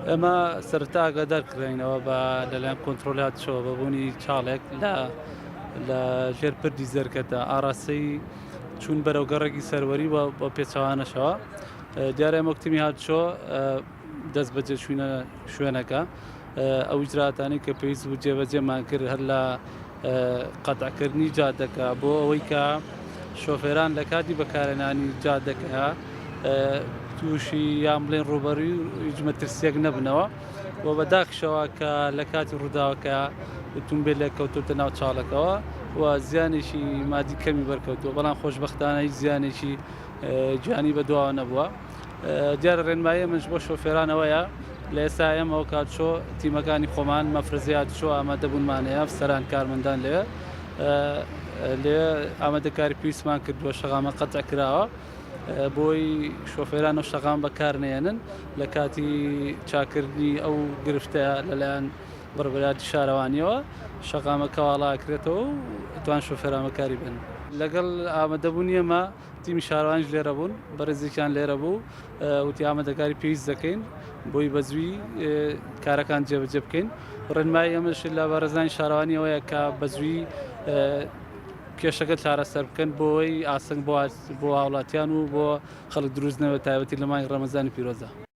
ئێمە سەرەتا ئاگادار کراینەوە بە لەلایەن کۆنترۆڵی هاتوچۆوە بە بوونی چاڵێک لە لە ژێر پردی زەرکەتە ئاراستەی چوون بەرەو گەڕێکی سەروەری و بە پێچەوانەشەوە دیارە ئێمە وەک تیمی هاتوچۆ دەست بەجێ چوینە شوێنەکە ئەو ئیجراتانەی کە پێویست بوو جێبەجێمان کرد هەر لە قەتعکردنی جادەکە بۆ ئەوەی کە شۆفێران لە کاتی بەکارهێنانی جادەکە تووشی یان بڵێن ڕووبەرووی هیچ مەترسیەک نەبنەوە و بەداخشەوە کە لە کاتی ڕووداوەکە ئوتومبیلێک کەوتۆتە ناو چاڵەکەوە و زیانێکی مادی کەمی بەرکەوتووە بەڵام خۆشببختانە هیچ زیانێکی گیانی بەدواوە نەبووە. دیارە ڕێنمایی منش بۆ شۆفێران ئەوەیە لە ئێستا ئێمە ئەو کات چۆ تیمەکانی خۆمان مەفرەزەیات چۆ ئامادەبوونمان هەیە سەران کارمەندان لەوێ لێ ئامادەکاری پێویستمان کردووە شەقامە قەتع کراوە بۆی شۆفێران و شەقام بەکارنێنن لە کاتی چاکردنی ئەو گرفتە لەلایەن بەڕێوەبەرایەتی شارەوانیەوە شەقامەکە واڵاکرێتەوە و توان شۆفێران بەکاری بێنن. لەگەڵ ئامادەبوونی ئێمە تیمی شارەوانیش لێرە بوون، بەڕێزێکیان لێرە بوو، وتی ئامادەکاری پێویست دەکەین بۆی بە زووی کارەکان جێبەجێ بکەین. ڕێنمایی ئێمەش لە بەڕێزانی شارەوانی ئەوەیە کە بە زووی کێشەکە چارەسەر بکەن بۆی ئاسنگ بۆ هاوڵاتیان و بۆ خەڵک دروست نەبێت تایبەتی لە مانگی ڕەمەزانی پیرۆزدا.